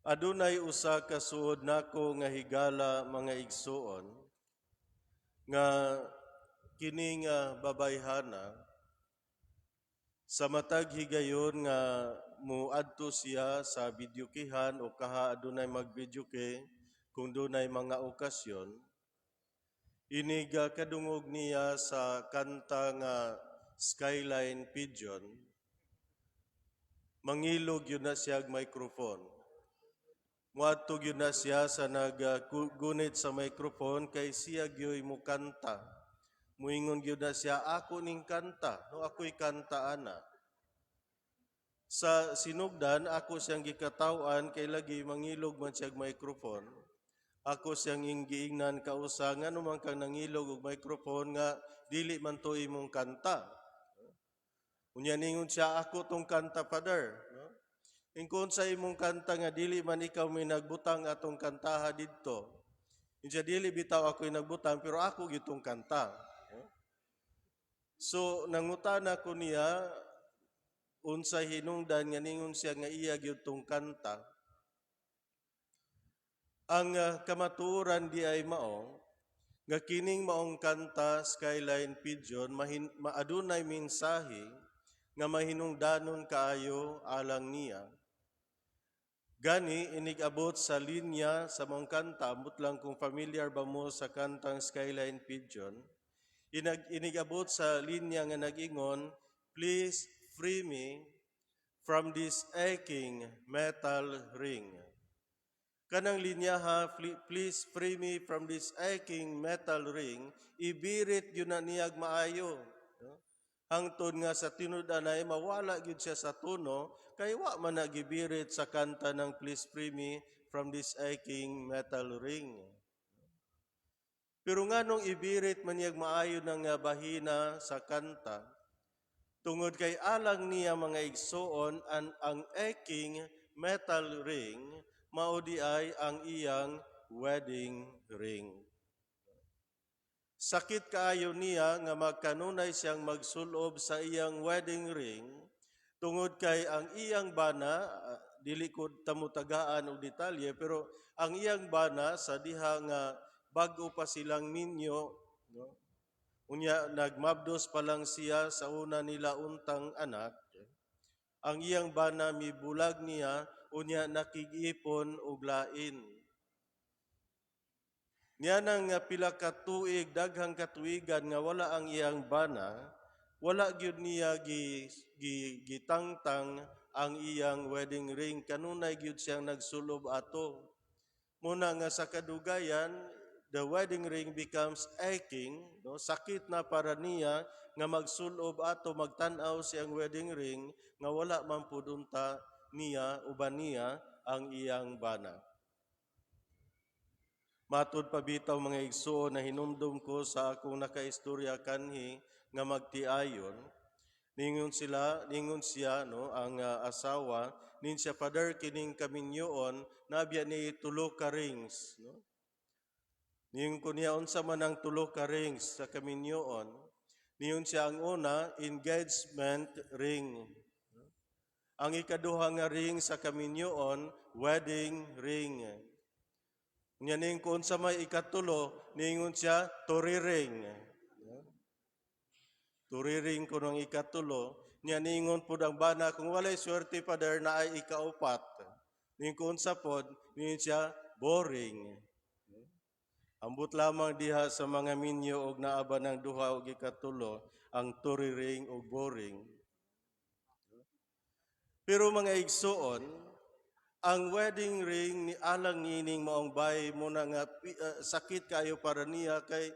Adunay usa ka suod nako nga higala, mga igsuon, nga kini nga babayhana, sa matag higayon nga muadto siya sa videokehan o kaha adunay magvideoke kung dunay mga okasyon, inig kadungog niya sa kanta nga "Skyline Pigeon", mangilog gyud na siya og microphone. Muadto gyud na siya sa naggunit sa microphone kay siya gyoy mukanta. Muingon gyud na siya, "Ako ning kanta, no, ako'y kanta ana." Sa sinugdan ako siyang gikataw-an kay lagi mangilog man siya og microphone. Ako siyang giingnan kausa, "Ngano man kang nangilog og microphone nga dili man to imong kanta?" Unya ningon siya, "Ako tong kanta, Father." No? Ingkon sa imong kanta nga dili man ikaw may nagbutang atong kantaha didto. Insa, "Dili bitaw ako'y nagbutang, pero ako gyud tong kanta." No? So nangutana ko niya unsay hinungdan nga ningon siya nga iya gyud tong kanta. Ang kamatuoran di ay mao nga kining maong kanta, "Skyline Pigeon", maadunay mensahe nga mahinungdanon kaayo alang niya. Gani inig-abot sa linya sa maong kanta, ambot lang kung familiar ba mo sa kantang "Skyline Pigeon", inigabot sa linya nga nag-ingon, "Please free me from this aching metal ring." Kanang linya ha, "Please free me from this aching metal ring", ibirit gyud na niyag maayo. No? Hangtod nga sa tinud-anay mawala gyud siya sa tono kay wa man na gibirit sa kanta ng "Please free me from this aching metal ring." Pero nganong ibirit man niyag maayo ng bahina sa kanta? Tungod kay alang niya, mga igsuon, ang aching metal ring mao di ay ang iyang wedding ring. Sakit kaayo niya nga magkanunay siyang magsulob sa iyang wedding ring tungod kay ang iyang bana, dili ko tamutagaan og detalye, pero ang iyang bana sa diha nga bag-o pa silang minyo, no? Unya nagmabdos pa lang siya sa una nila untang anak. Ang iyang bana mibulag niya, unya nakig-ipon og lain. Niya nang nga pila ka tuig, daghang katuigan nga wala ang iyang bana, wala gyud niya gi gitangtang ang iyang wedding ring. Kanunay gyud siyang nagsulob ato. Muna nga sa kadugayan, the wedding ring becomes aching, no? Sakit na para niya nga magsulob ato, magtan-aw siyang wedding ring nga wala man pud unta niya, uban niya ang iyang bana. Matud pa bitaw, mga igsuon, na hinumdum ko sa akong nakaistorya kanhi nga magtiayon. Ningon sila, ningon siya, no, ang asawa, nin siya, "Father, kining kaminyoon nabya ni tulo ka rings," no? Ningon ko niya, "Unsa man ang tulo ka rings sa kaminyoon?" Ningon siya, ang una, engagement ring. Ang ikaduha nga ring sa kaminyoon, wedding ring. Nya ning kung sa may ikatulo, ningon siya, turiring. Turiring ko ng ikatulo. Nya ningon pud ang bana, "Kung walay swerte, Father, na ay ikaupat." Ning kung sa pod, ningon siya, boring. Ambot lamang diha sa mga minyo og naa ba ng duha og ikatulo, ang turiring og boring. Pero mga igsuon, ang wedding ring ni alang niining maong bay mo na nga sakit kayo para niya kay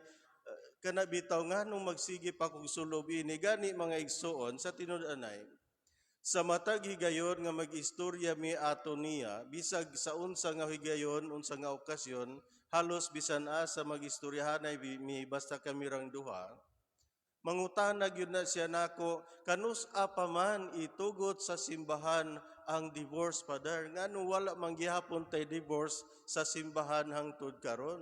kana bitaw nga nung magsige pa kog sulob ini. Gani, mga igsuon, sa tinud-anay, sa matag higayon nga mag-istorya mi ato niya, bisag sa unsa nga higayon, unsa nga okasyon, halos bisan asa mag-istoryahanay mi, basta kami rang duha, mangutana gyud na siya nako, "Kanus-a pa man itugot sa simbahan ang divorce, Father? Ngano wala man gihapon tay divorce sa simbahan hangtod karon?"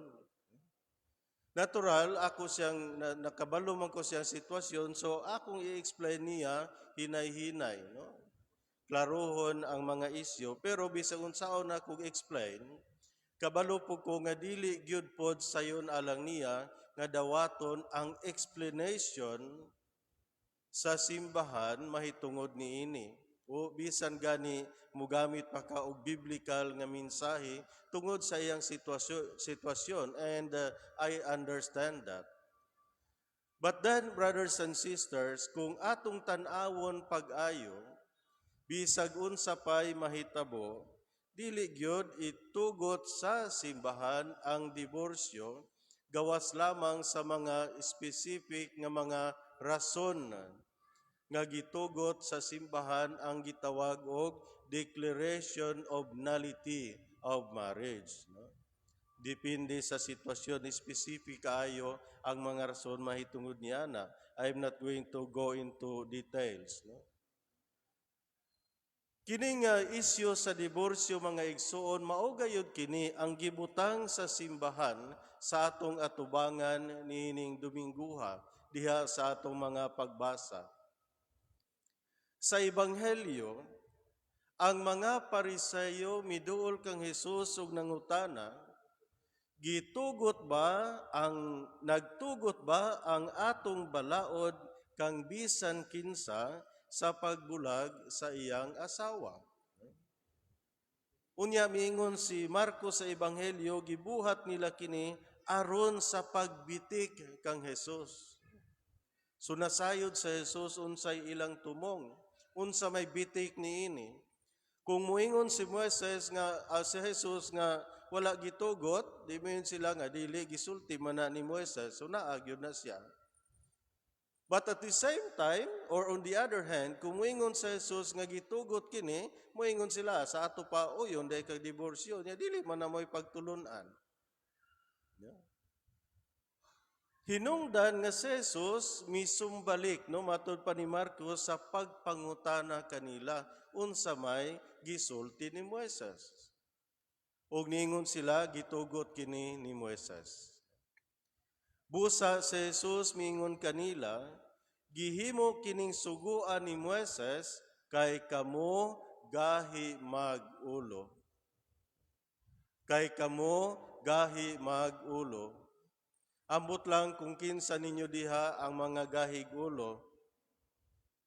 Natural, ako siyang, nakabalo man ko siyang sitwasyon, so akong i-explain niya hinay-hinay. No? Klarohon ang mga isyu, pero bisag unsaon na kog explain, kabalo po ko nga dili gyud pod sayon alang niya nga dawaton ang explanation sa simbahan mahitungod niini o bisan gani mugamit pa ka og biblical nga mensahe tungod sa iyang sitwasyon, and I understand that. But then, brothers and sisters, kung atong tan-awon pag-ayo, bisag unsa pay mahitabo, dili gyud itugot sa simbahan ang diborsyo gawas lamang sa mga specific nga mga rason nga gitugot sa simbahan, ang gitawag og declaration of nullity of marriage, no? Depende sa sitwasyon, specific kaayo ang mga rason mahitungod niya na. I'm not going to go into details, no? Kini nga isyu sa diborsyo, mga igsuon, mao gayud kini ang gibutang sa simbahan sa atong atubangan niining Domingguha diha sa atong mga pagbasa. Sa Ebanghelyo, ang mga Pariseyo miduol kang Hesus ug nangutana, gitugot ba ang nagtugot ba ang atong balaod kang bisan kinsa sa pagbulag sa iyang asawa? Unya miingon si Marcos sa Ebanghelyo, gibuhat nila kini aron sa pagbitik kang Hesus. So nasayod sa Jesus unsay ilang tumong, unsa may bitik niini. Kung muingon si Moises nga si Jesus nga wala gitugot, di mo sila nga dili gisulti man na ni Moises, so naa gyud na siya. But at the same time, or on the other hand, kung muingon sa Jesus nga gitugot kini, muingon sila sa ato pa, uyon dahil kag diborsyo, niya dili man na mo'y pagtulunan. Yeah. Hinungdan nga si Jesus misumbalik, no, matud pa ni Marcos, sa pagpangutana kanila unsa may gisulti ni Moises. Ug ningon sila, gitugot kini ni Moises. Busa si Jesus mingon kanila, gihimo kining suguan ni Moises kay kamo gahi mag-ulo. Kay kamo gahi mag-ulo. Ambot lang kung kinsa ninyo diha ang mga gahig ulo.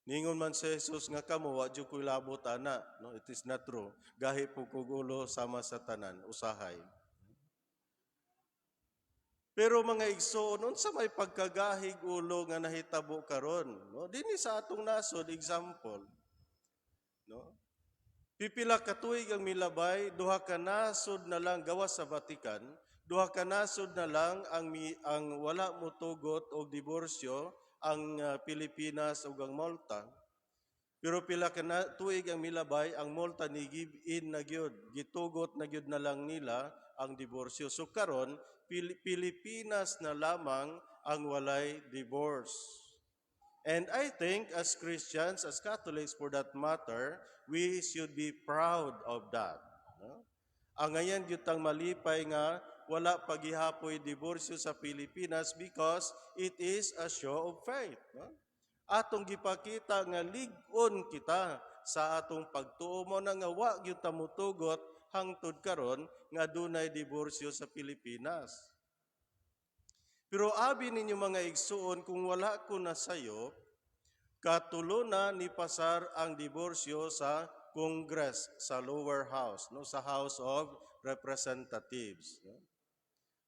Ningon man si Jesus nga kamo, wa jud ko'y labot ana. No, it is not true. Gahi po kog ulo sama sa tanan, usahay. Pero mga igsoon, unsa may pagkagahig ulo nga nahitabo karon, no? Dinhi sa atong nasod, example, no? Pipila ka tuig ang milabay, duha ka nasod na lang gawas sa Vatican, duha ka nasod na lang ang wala motugot og diborsyo, ang Pilipinas ug ang Malta. Pero pila ka na tuig ang milabay, ang Malta ni give in na gyud, gitugot na gyud na lang nila ang diborsyo. So karon Pilipinas na lamang ang walay divorce. And I think as Christians, as Catholics for that matter, we should be proud of that. No? Angayan gyud tang malipay nga wala pagihapoy diborsyo sa Pilipinas because it is a show of faith. No? Atong gipakita nga lig-on kita sa atong pagtuo mo na nga wa gyud ta motugot hangtod karon nga dunay diborsyo sa Pilipinas. Pero abi ninyo, mga igsuon, kung wala ko nasayop, katulo na ni pasar ang diborsyo sa Congress, sa lower house, no, sa House of Representatives. No?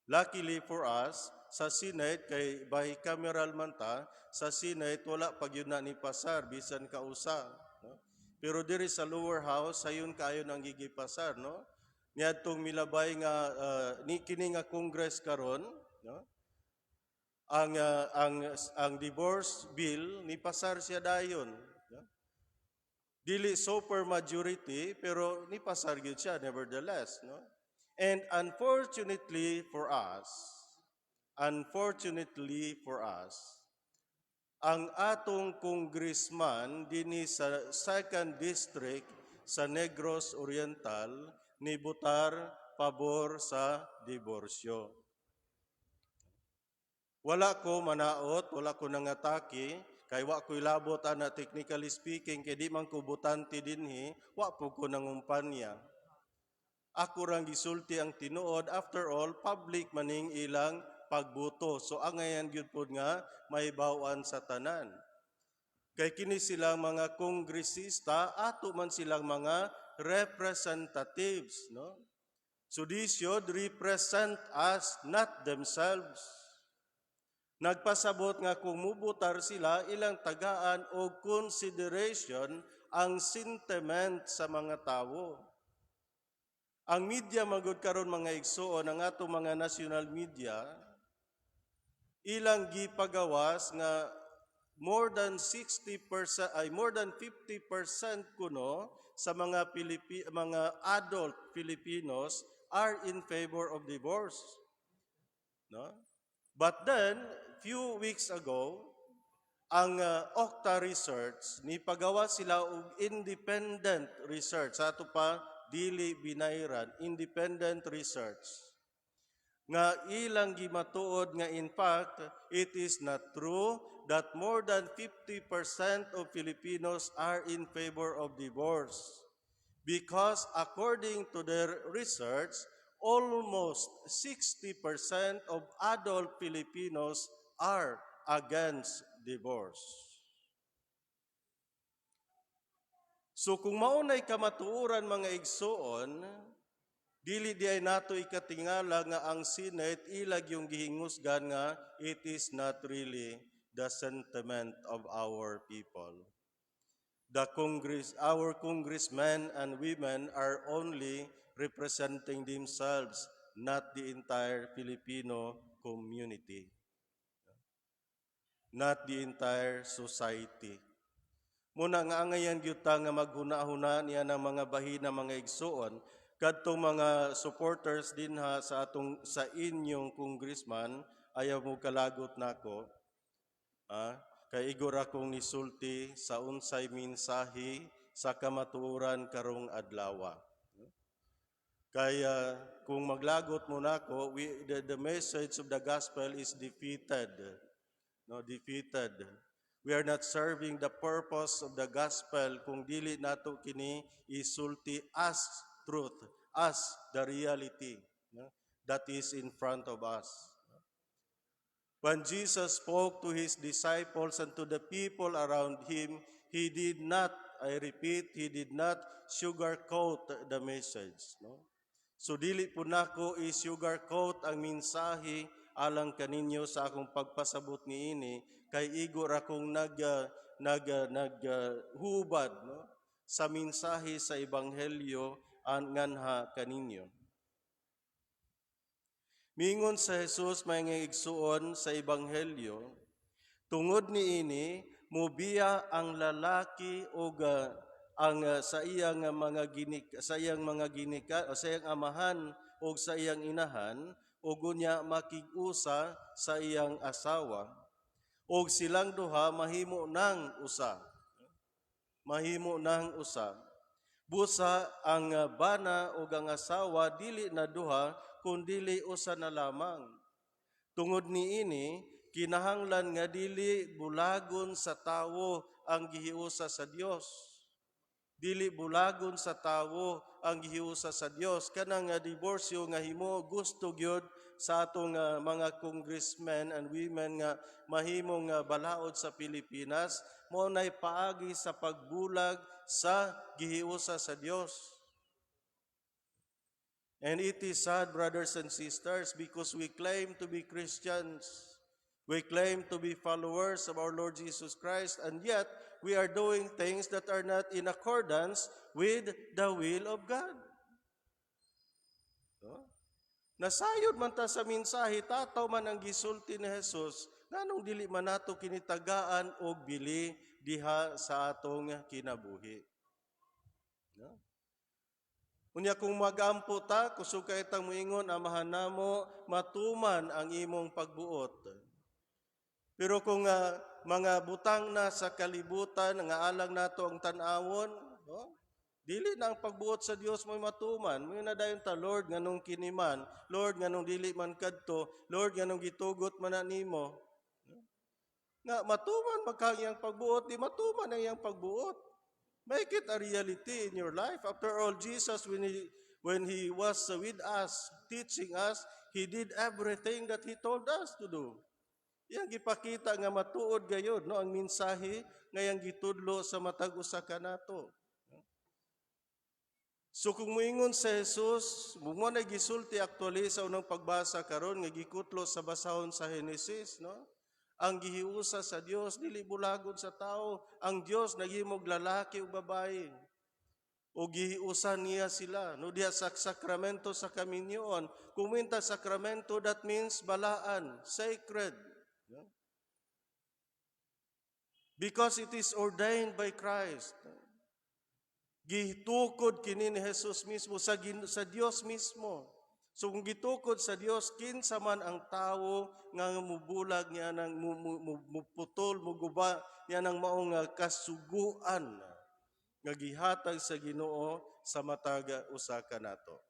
Luckily for us, sa Senate, kay bicameral man ta, sa Senate wala pa gyud na ni pasar bisan kausa, no? Pero diri sa lower house, sayon kaayo nang gigipasar, no? Niadtong milabay nga ni kini nga Congress karon, no? Ang divorce bill ni pasar siya dayon, no? Dili super majority, pero ni pasar gyud siya nevertheless, no? And unfortunately for us, ang atong congressman dinhi sa second district sa Negros Oriental ni botar pabor sa diborsyo. Wala ko manaot, wala ko nangatake. Kay wa ko'y labot ana, technically speaking, kay di man ko botante dinhi, wa po ko nangumpanya. Ako rang gisulti ang tinuod. After all, public maning ilang pagboto. So angayan gyud pod nga mahibaw-an sa tanan. Kay kini silang mga kongresista, ato man silang mga representatives, no? So they should represent us, not themselves. Nagpasabot nga kung mubutar sila, ilang tagaan og consideration ang sentiment sa mga tawo. Ang media magud karon, mga igsuon, ang atong mga national media, ilang gipagawas nga more than 60% ay more than 50% kuno sa mga adult Filipinos are in favor of divorce. No? But then few weeks ago, ang OCTA Research ni pagawa sila og independent research, sa ato pa dili binayran, independent research nga ilang gimatuod nga in fact it is not true that more than 50% of Filipinos are in favor of divorce, because according to their research, almost 60% of adult Filipinos are against divorce. So kung maunay kamatuoran, mga igsuon, dili di ay nato ikatingala nga ang Senate ilag yung gihingusgan nga it is not really the sentiment of our people. The Congress, our congressmen and women are only representing themselves, not the entire Filipino community, not the entire society. Muna nga angayan gyud ta nga maghuna-huna niya ng mga bahina, mga igsuon, kadtong mga supporters dinha sa atong sa inyong congressman, ayaw mo kalagot nako. Ah, kay igor akong nisulti sa unsay mensahe sa kamatuoran karong adlaw. Kaya kung maglagot mo nako, the message of the gospel is defeated. No, defeated. We are not serving the purpose of the gospel kung dili nato kini isulti as truth, as the reality, no, that is in front of us. When Jesus spoke to his disciples and to the people around him, he did not, I repeat, he did not sugarcoat the message. No? So dili po nako i-sugarcoat ang mensahe alang kaninyo sa akong pagpasabot niini, kay igo ra kong nag nag nag hubad, no, sa mensahe sa ebanghelyo an nganha kaninyo. Mingon sa Jesus, mga igsuon, sa ebanghelyo, tungod niini mubiya ang lalaki og ang sa iyang mga ginik sa iyang mga ginika o sa iyang amahan og sa iyang inahan, ug unya makig-usa sa iyang asawa, ug silang duha mahimo nang usa, mahimo nang usa. Busa ang bana ug ang asawa dili na duha, kundili usa na lamang. Tungod niini kinahanglan nga dili bulagon sa tawo ang gihiusa sa Dios. Dili bulagon sa tawo ang gihiusa sa Dios. Kanang nga diborsyo nga himo gusto gyud sa atong mga congressmen and women nga mahimong nga balaod sa Pilipinas, mo nay paagi sa pagbulag sa gihiusa sa Dios. And it is sad, brothers and sisters, because we claim to be Christians. We claim to be followers of our Lord Jesus Christ, and yet we are doing things that are not in accordance with the will of God. No? Nasayod man ta sa mensahe, tataw man ang gisulti ni Jesus, nganong dili man nato kinitagaan og bili diha sa atong kinabuhi? No? Unya kung magampo ta, kusog kay tang moingon, "Amahan namo, matuman ang imong pagbuot." Pero kung mga butang na sa kalibutan nga alang nato ang tan-awon, no? Dili na ang pagbuot sa Dios mo matuman. Mo na dayon ta, "Lord, nganong kini man? Lord, nganong dili man kadto? Lord, nganong gitugot man na nimo?" No? Nga matuman man iyang pagbuot, di matuman ang iyang pagbuot. Make it a reality in your life. After all, Jesus, when he was with us, teaching us, he did everything that he told us to do. Iyang gipakita nga matuod gayod, no, ang mensahe nga iyang gitudlo sa matag usa kanato. So kung moingon sa Jesus, mo na gisulti actually sa unang pagbasa karon nga gikutlo sa basahon sa Genesis, no? Ang gihiusa sa Dios dili bulagon sa tao. Ang Dios naghimog lalaki ug babae. O gihiusa niya sila, no, diha sa sakramento sa kaminyoon. Kung minta sakramento, that means balaan, sacred. No? Because it is ordained by Christ. Gitukod kini ni Jesus mismo sa Dios mismo. So kung gitukod sa Dios, kinsa man ang tawo nga mubulag niya nang muputol, muguba niya nang maong nga kasuguan nga gihatag sa Ginoo sa matag usa kanato?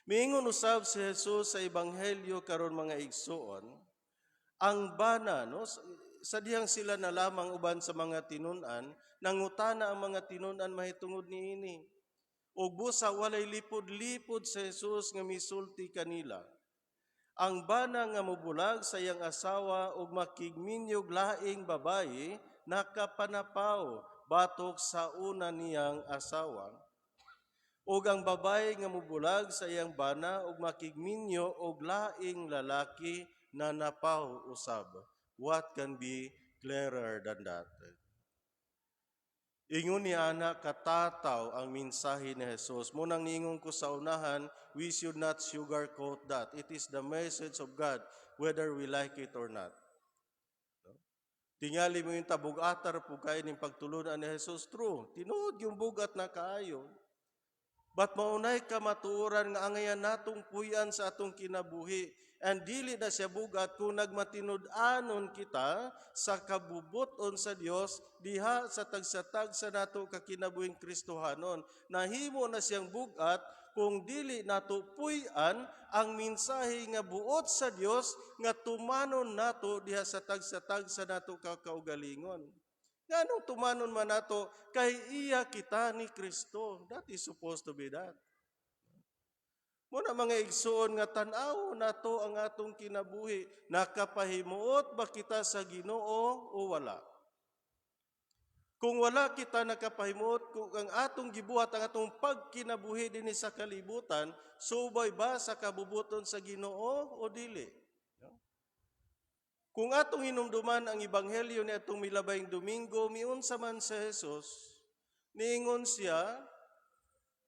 Miingon usab si Jesus sa ebanghelyo karon, mga igsuon, ang bana, no, sa dihang sila na lamang uban sa mga tinun-an, nangutana ang mga tinun-an mahitungod niini. Ug busa walay lipod-lipod sa Jesus nga misulti kanila. Ang bana nga mobulag sa iyang asawa ug makigminyog laing babayi nakapanapaw batok sa una niyang asawa. Ug ang babayi nga mobulag sa iyang bana ug makigminyo og laing lalaki nanapaw usab. What can be clearer than that? Ingon ni ana katataw ang mensahe ni Jesus. Munang niingon ko sa unahan, we should not sugarcoat that. It is the message of God, whether we like it or not. No? Tingali mo yung tabugatar po kayo ning pagtulunan ni Jesus. True, tinuod yung bugat na kaayo. But maunay kamatuoran nga angayan natong puy-an sa atong kinabuhi. And dili na siya bugat kung nagmatinud-anon kita sa kabubuton sa Dios diha sa tagsa-tagsa nato kakinabuhing Kristohanon. Nahimo na siyang bugat kung dili nato puy-an ang mensahe nga buot sa Dios nga tumanon nato diha sa tagsa-tagsa nato kakaugalingon. Nganong tumanon man nato? Kay iya kita ni Kristo. That is supposed to be that. Muna, mga igsuon, nga tan-aw nato ang atong kinabuhi. Nakapahimuot ba kita sa Ginoo o wala? Kung wala kita nakapahimuot, kung ang atong gibuhat, ang atong pagkinabuhi dinhi sa kalibutan, subay ba sa kabubuton sa Ginoo o dili? No? Kung atong hinumduman ang ebanghelyo ni atong milabayng Domingo, miunsa man si Jesus, niingon siya,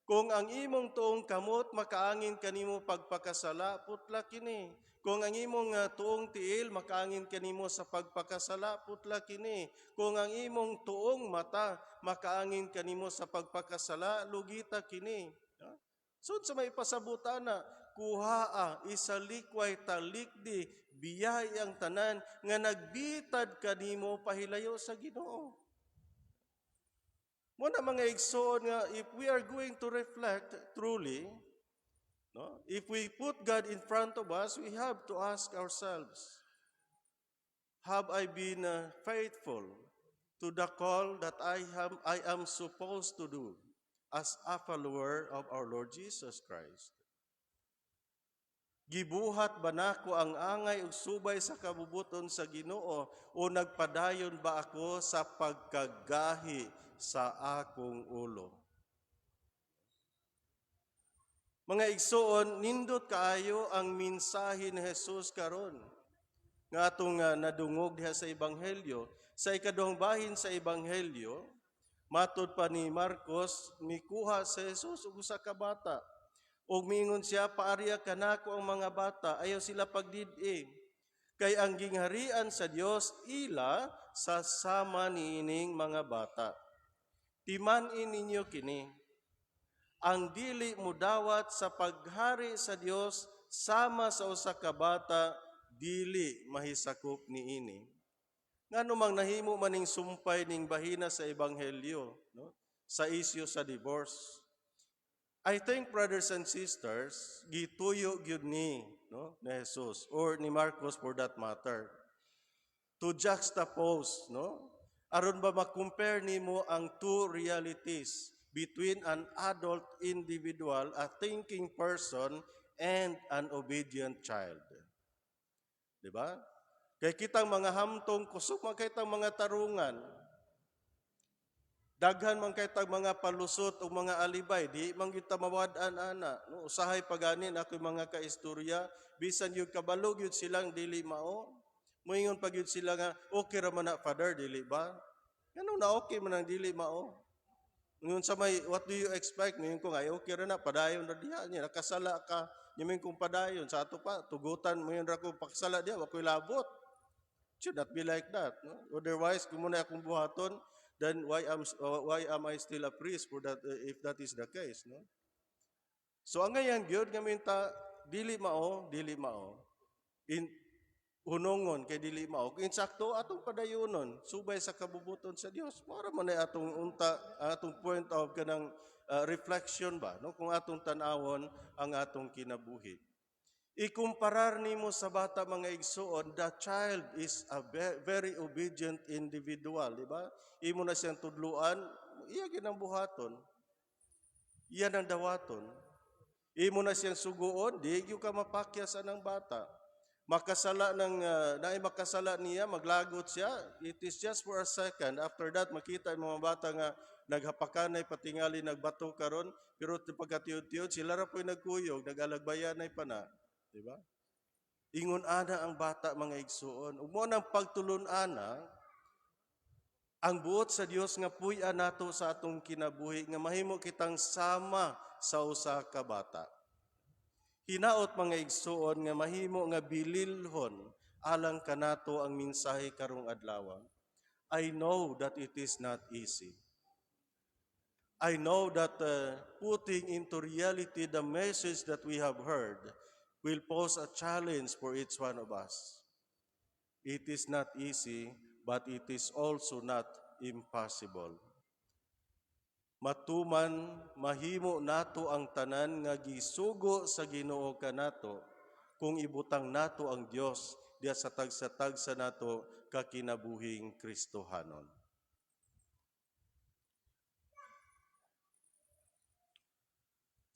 "Kung ang imong tuong kamot makaangin kanimo pagpakasala, putla kini. Kung ang imong tuong tiil makaangin kanimo sa pagpakasala, putla kini. Kung ang imong tuong mata makaangin kanimo sa pagpakasala, lugita kini." Ha? So sa may pasabutan na, kuhaa, isalikway, talikdi, biyay ang tanan nga nagbitad kanimo pahilayo sa Ginoo. Muna, mga igsoon, nga if we are going to reflect truly, no, if we put God in front of us, we have to ask ourselves, have I been faithful to the call that I am supposed to do as a follower of our Lord Jesus Christ? Gibuhat ba nako ang angay ug subay sa kabubuton sa Ginoo o nagpadayon ba ako sa pagkagahi sa akong ulo? Mga igsoon, nindot kaayo ang mensahe ni Jesus karon nga atong nadungog diha sa ebanghelyo. Sa ikaduhang bahin sa ebanghelyo, matod pa ni Marcos, mikuha sa Jesus og usa ka bata. Ug miingon siya, "Paarya kanako ang mga bata, ayaw sila pagdid-i. Kay ang gingharian sa Dios ila sa sama niining mga bata. Timan-i ninyo kini. Ang dili mudawat sa paghari sa Dios sama sa usa ka bata, dili mahisakop niini." Ngano mang nahimo maning sumpay ning bahina sa ebanghelyo, no? Sa isyu sa divorce. I think, brothers and sisters, gituyo gyud ni, no, ni Jesus or ni Marcos for that matter. To juxtapose, no? Aron ba ma-compare nimo ang two realities between an adult individual, a thinking person, and an obedient child. Di ba? Kay kitang mga hamtong, kusog man kay tang mga tarungan. Daghan man kay tag mga palusot o mga alibay, di man gyud ta mawad-an ana. No, usahay pagani na ako'y mga kaistorya, bisan yung kabalo gyud silang dili mao. Moingon pa gyud sila nga okay ra man na, Father, dili ba? Ngano na okay man ang dili mao? Ngun sa may, what do you expect? Ngayon ko nga, ay, okay ra na, padayon ra diha niya, nakasala ka, niya kung padayon, sa ato pa, tugutan mo yun ra ko pakasala diha, wa ko'y labot. Should not be like that. No? Otherwise, kung mao na akong buhaton, then why am I still a priest for that if that is the case, no? So ang ngayon gyud nga minta dili mao, dili mao. In hunongon kay dili mao. Kung insakto atong padayonon subay sa kabubuton sa Dios. Mao ra man na atong unta atong point of kanang reflection ba, no, kung atong tan-awon ang atong kinabuhi. Ikumparar nimo sa bata, mga igsuon, the child is a very obedient individual, di ba? Imo na siyang tudluan, iya ginang buhaton. Iya nang dawaton. Imo na siyang suguon, di gyud ka mapakyas anang bata. Makasala ng naay makasala niya, maglagot siya, it is just for a second. After that, makita ang mga bata nga naghapakanay patingali nagbato karon, pero pagkatiyod-tiyod sila ra po'y nagkuyog, nagalagbayanay pa na, di ba? Ingon ana ang bata, mga igsuon. Ug mao nang pagtulon-ana ang buot sa Dios nga puy-an nato sa atong kinabuhi nga mahimo kitang sama sa usa ka bata. Hinaot, mga igsuon, nga mahimo nga bililhon alang kanato ang mensahe karong adlaw. I know that it is not easy. I know that putting into reality the message that we have heard will pose a challenge for each one of us. It is not easy, but it is also not impossible. Matuman, mahimo nato ang tanan nga gisugo sa Ginoo kanato kung ibutang nato ang Dios diya sa tagsa-tagsa nato kakinabuhing Kristohanon.